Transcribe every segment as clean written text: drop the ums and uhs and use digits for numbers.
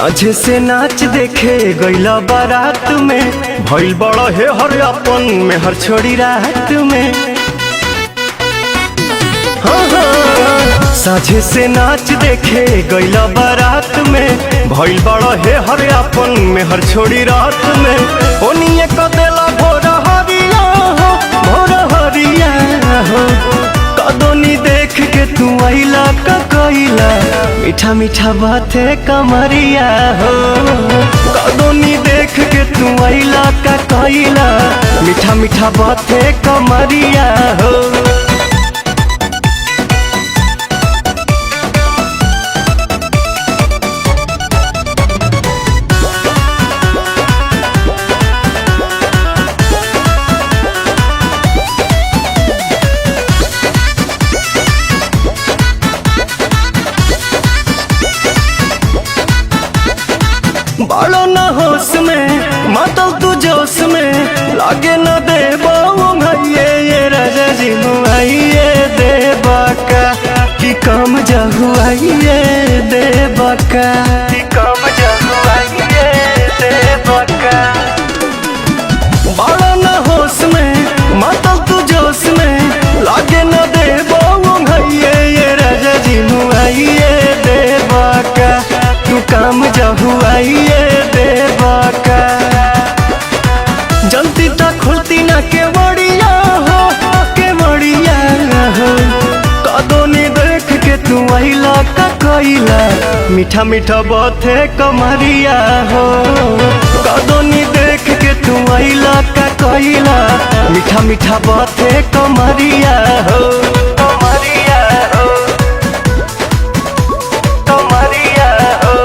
साझे से नाच देखे गईला बारात में, भइल बड़ा हे हर अपन में हर छोड़ी रात में। हाँ हाँ। साझे से नाच देखे गईला बारात में, भइल बड़ा हे हर अपन में हर छोड़ी रात में। ओनिए क देला भोर हरिया हो, भोर हरिया हो। कदोनी देख के तू आइला का कइला, मीठा मीठा बाते कमरिया हो। कदोनी देख के तू आइला का कइला, मीठा मीठा बाते कमरिया हो। बालो न होश में मातल तू जोश में, लागे न दे भाइये ये राजा जी मुआइए दे बाका, कि कम जहुआइए दे बाका, कि कम जहुआइए दे बाका। बालो न होश में मातल तू जोश में, लागे न दे भाइये ये राजा जी मुआइए दे बाका, तू काम जहुआइए देवा का। जल्दी तक खुलती ना के बड़िया हो, के बड़िया हो। कदोनी देख के तू आइला का कइला, मीठा मीठा बाते कमरिया हो। कदोनी देख के तू आइला का कइला, मीठा मीठा बाते कमरिया हो, कमरिया हो, कमरिया हो।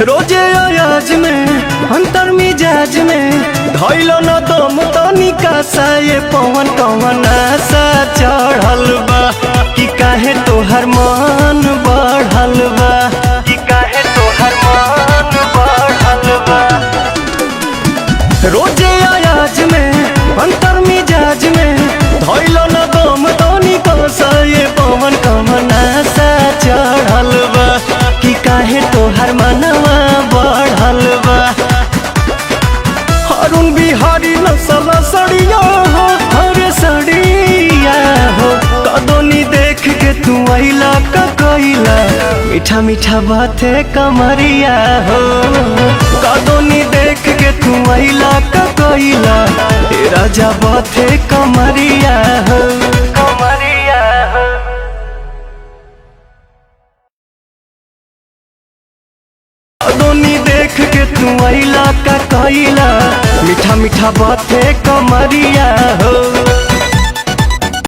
रोजे अयाज में अंतर मिजाज में, धैलो न दम तनी कासा ये पवन कवन आशा चढ़ल बा, कि काहे तोहर मन बढ़ल बा, कि काहे तोहर मन बढ़ल बा। रोजे अयाज में अंतर मिजाज में, धैलो न दम तनी कासा ये पवन कवन आशा चढ़ल बा, कि काहे तोहर मनवा बढ़ल बा। अरुण बिहारी नसल सड़िया हो, हरे सड़िया हो। कदोनी देख के तू आइला का कइला, मीठा मीठा बाते कमरिया हो। कदोनी देख के तू आइला का कइला, ए राजा बाते कमरिया हो, कमरिया हो। कदोनी देख के तू आइला का कइला, मीठा मीठा बाते कमरिया हो।